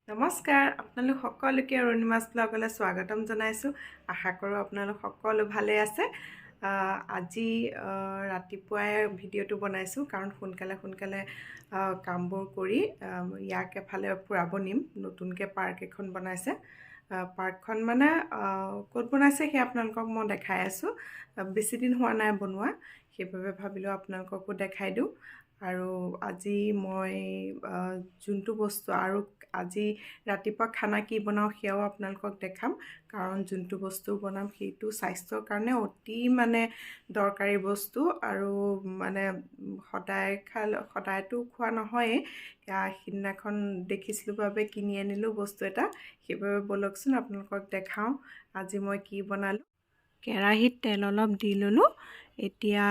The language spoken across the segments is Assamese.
নমস্কাৰ, আপোনালোক সকলোকে অৰুণিমাছ ব্লগলৈ স্বাগতম জনাইছোঁ। আশা কৰোঁ আপোনালোক সকলো ভালে আছে। আজি ৰাতিপুৱাই ভিডিঅ'টো বনাইছোঁ, কাৰণ সোনকালে সোনকালে কামবোৰ কৰি ইয়াক এফালে ফুৰাব নিম। নতুনকৈ পাৰ্ক এখন বনাইছে। পাৰ্কখন মানে ক'ত বনাইছে সেই আপোনালোকক মই দেখাই আছোঁ। বেছিদিন হোৱা নাই বনোৱা, সেইবাবে ভাবিলোঁ আপোনালোককো দেখাই দিওঁ। আৰু আজি মই যোনটো বস্তু আৰু আজি ৰাতিপুৱা খানা কি বনাওঁ সেয়াও আপোনালোকক দেখাম, কাৰণ যোনটো বস্তু বনাম সেইটো স্বাস্থ্যৰ কাৰণে অতি মানে দৰকাৰী বস্তু। আৰু মানে সদায় খালে, সদায়তো খোৱা নহয়েই, সিদিনাখন দেখিছিলোঁ বাবে কিনি আনিলোঁ বস্তু এটা, সেইবাবে ব'লকচোন আপোনালোকক দেখাওঁ আজি মই কি বনালোঁ। কেৰাহীত তেল অলপ দি ল'লোঁ। এতিয়া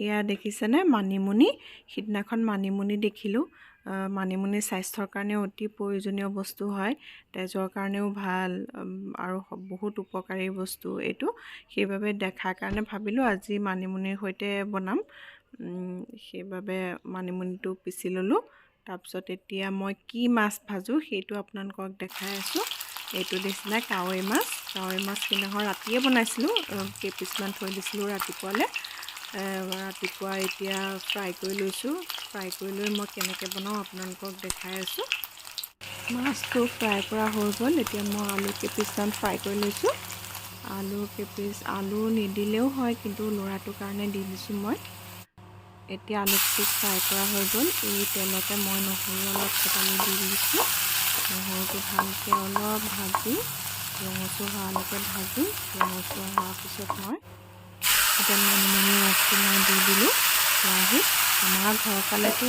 এয়া দেখিছেনে মানিমুনি, সিদিনাখন মানিমুনি দেখিলোঁ। মানিমুনি স্বাস্থ্যৰ কাৰণে অতি প্ৰয়োজনীয় বস্তু হয়, তেজৰ কাৰণেও ভাল আৰু বহুত উপকাৰী বস্তু এইটো। সেইবাবে দেখাৰ কাৰণে ভাবিলোঁ আজি মানিমুনিৰ সৈতে বনাম, সেইবাবে মানিমুনিটো পিচি ল'লোঁ। তাৰপিছত এতিয়া মই কি মাছ ভাজোঁ সেইটো আপোনালোকক দেখাই আছোঁ। এইটো দেখিছেনে কাৱৈ মাছ। কাৱৈ মাছ সিদিনাখন ৰাতিয়ে বনাইছিলোঁ, কেইপিচমান থৈ দিছিলোঁ ৰাতিপুৱালৈ। ৰাতিপুৱা এতিয়া ফ্ৰাই কৰি লৈছোঁ। ফ্ৰাই কৰি লৈ মই কেনেকৈ বনাওঁ আপোনালোকক দেখাই আছোঁ। মাছটো ফ্ৰাই কৰা হৈ গ'ল। এতিয়া মই আলু কেইপিচমান ফ্ৰাই কৰি লৈছোঁ। আলু কেইপিচ, আলু নিদিলেও হয়, কিন্তু ল'ৰাটোৰ কাৰণে দি দিছোঁ মই। এতিয়া আলু কেইপিচ ফ্ৰাই কৰা হৈ গ'ল। এই তেলতে মই নহৰু অলপ থেতালি দি দিছোঁ। নহৰুটো ভালকৈ অলপ ভাজি ৰঙচুৱা হোৱালৈকে ভাজিম। ৰঙচুৱা হোৱাৰ পিছত মই এতিয়া মানিমুনি ৰসটো মই দি দিলোঁ কেৰাহীত। আমাৰ ঘৰৰ ফালেতো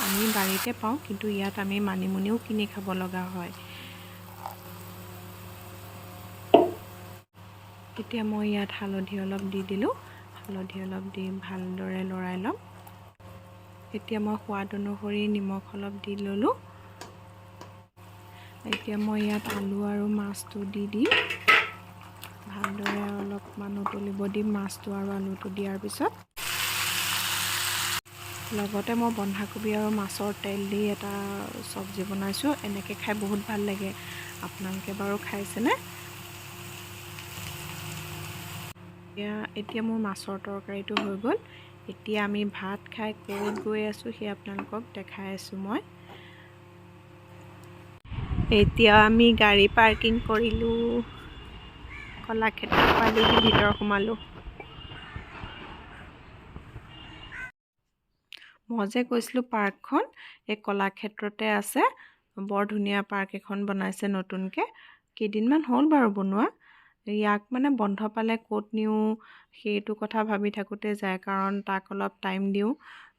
আমি বাৰীতে পাওঁ, কিন্তু ইয়াত আমি মানিমুনিও কিনি খাব লগা হয়। এতিয়া মই ইয়াত হালধি অলপ দি দিলোঁ। হালধি অলপ দি ভালদৰে লৰাই ল'ম। এতিয়া মই সোৱাদ অনুসৰি নিমখ অলপ দি ল'লোঁ। এতিয়া মই ইয়াত আলু আৰু মাছটো দি দিম। ভালদৰে অলপমান উতলিব দিম মাছটো আৰু আলুটো দিয়াৰ পিছত। লগতে মই বন্ধাকবি আৰু মাছৰ তেল দি এটা চব্জি বনাইছোঁ। এনেকৈ খাই বহুত ভাল লাগে। আপোনালোকে বাৰু খাইছেনে? এতিয়া মোৰ মাছৰ তৰকাৰীটো হৈ গ'ল। এতিয়া আমি ভাত খাই ক'ত গৈ আছোঁ সেই আপোনালোকক দেখাই আছোঁ মই। এতিয়া আমি গাড়ী পাৰ্কিং কৰিলোঁ, কলাক্ষেত্ৰ পালোহি, ভিতৰ সোমালোঁ। মই যে কৈছিলোঁ পাৰ্কখন এই কলাক্ষেত্ৰতে আছে। বৰ ধুনীয়া পাৰ্ক এখন বনাইছে নতুনকৈ, কেইদিনমান হ'ল বাৰু বনোৱা। ইয়াক মানে বন্ধ পালে ক'ত নিওঁ সেইটো কথা ভাবি থাকোঁতে যায়, কাৰণ তাক অলপ টাইম দিওঁ,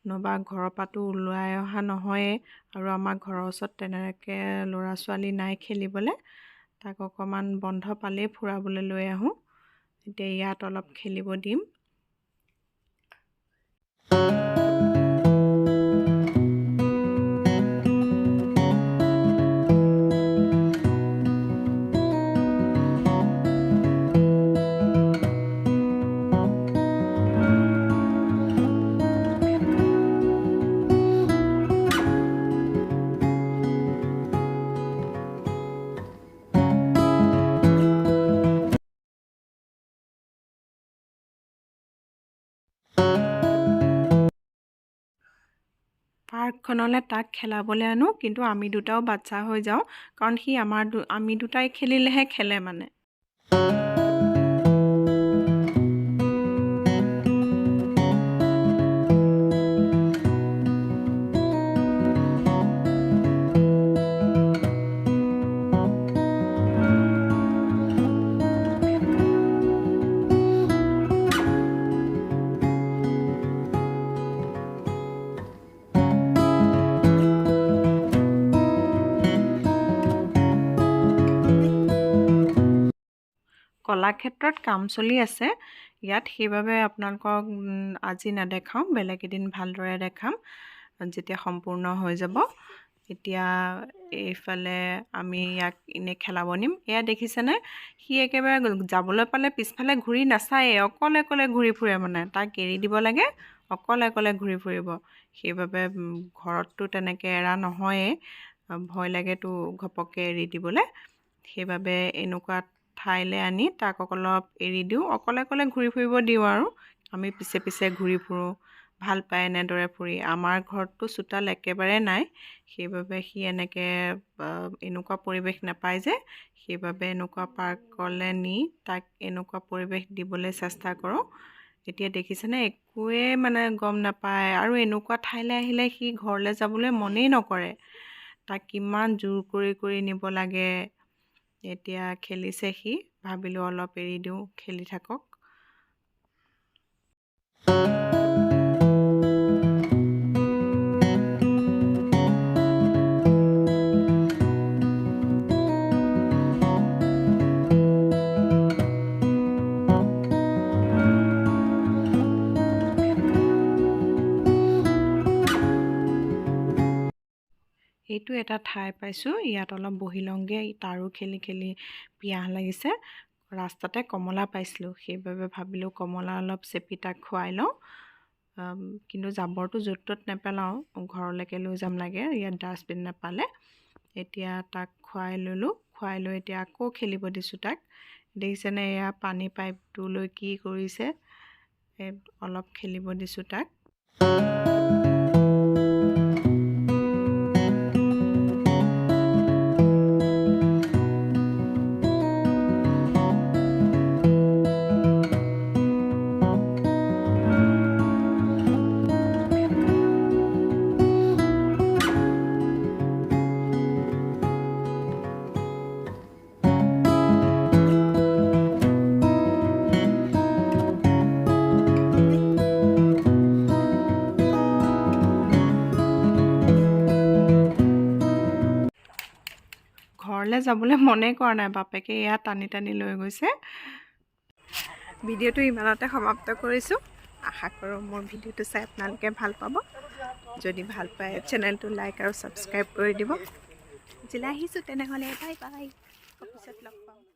নহবা ঘৰৰ পৰাতো ওলাই অহা নহয়েই। আৰু আমাৰ ঘৰৰ ওচৰত তেনেকৈ ল'ৰা ছোৱালী নাই খেলিবলৈ, তাক অকণমান বন্ধ পালেই ফুৰাবলৈ লৈ আহোঁ। এতিয়া ইয়াত অলপ খেলিব দিম। পাৰ্কখনলৈ তাক খেলাবলৈ আনো, কিন্তু আমি দুটাও বাচ্ছা হৈ যাওঁ, কাৰণ সি আমি দুটাই খেলিলেহে খেলে মানে। কলাক্ষেত্ৰত কাম চলি আছে ইয়াত, সেইবাবে আপোনালোকক আজি নেদেখাওঁ, বেলেগ এদিন ভালদৰে দেখাম যেতিয়া সম্পূৰ্ণ হৈ যাব। এতিয়া এইফালে আমি ইয়াক এনেই খেলাব নিম। এয়া দেখিছেনে, সি একেবাৰে যাবলৈ পালে পিছফালে ঘূৰি নাচায়ে, অকলে অকলে ঘূৰি ফুৰে মানে। তাক এৰি দিব লাগে, অকলে অকলে ঘূৰি ফুৰিব। সেইবাবে ঘৰততো তেনেকৈ এৰা নহয়েই। ভয় লাগেতো ঘপককৈ এৰি দিবলৈ। সেইবাবে এনেকুৱা ঠাইলৈ আনি তাক অলপ এৰি দিওঁ, অকলে অকলে ঘূৰি ফুৰিব দিওঁ আৰু আমি পিছে পিছে ঘূৰি ফুৰোঁ। ভাল পায় এনেদৰে ফুৰি। আমাৰ ঘৰততো চোতাল একেবাৰে নাই, সেইবাবে সি এনেকৈ এনেকুৱা পৰিৱেশ নাপায় যে, সেইবাবে এনেকুৱা পাৰ্কলৈ নি তাক এনেকুৱা পৰিৱেশ দিবলৈ চেষ্টা কৰোঁ। এতিয়া দেখিছেনে, একোৱেই মানে গম নাপায়। আৰু এনেকুৱা ঠাইলৈ আহিলে সি ঘৰলৈ যাবলৈ মনেই নকৰে, তাক কিমান জোৰ কৰি কৰি নিব লাগে। এতিয়া খেলিছে সি, ভাবিলোঁ অলপ এৰি দিওঁ, খেলি থাকক। এইটো এটা ঠাই পাইছোঁ, ইয়াত অলপ বহি লওঁগৈ। তাৰো খেলি খেলি পিয়াহ লাগিছে। ৰাস্তাতে কমলা পাইছিলোঁ, সেইবাবে ভাবিলোঁ কমলা অলপ চেপি তাক খুৱাই লওঁ। কিন্তু জাবৰটো য'ত ত'ত নেপেলাওঁ, ঘৰলৈকে লৈ যাম লাগে, ইয়াত ডাষ্টবিন নাপালে। এতিয়া তাক খুৱাই ল'লোঁ, খুৱাই লৈ এতিয়া আকৌ খেলিব দিছোঁ তাক। দেখিছেনে এয়া পানী পাইপটো লৈ কি কৰিছে, অলপ খেলিব দিছোঁ তাক। ঘৰলৈ যাবলৈ মনেই কৰা নাই, বাপেকে এয়া টানি টানি লৈ গৈছে। ভিডিঅ'টো ইমানতে সমাপ্ত কৰিছোঁ। আশা কৰোঁ মোৰ ভিডিঅ'টো চাই আপোনালোকে ভাল পাব। যদি ভাল পায় চেনেলটো লাইক আৰু ছাবস্ক্ৰাইব কৰি দিব। জিলাই আহিছোঁ তেনেহ'লে, বাই বাই, পিছত লগ পাম।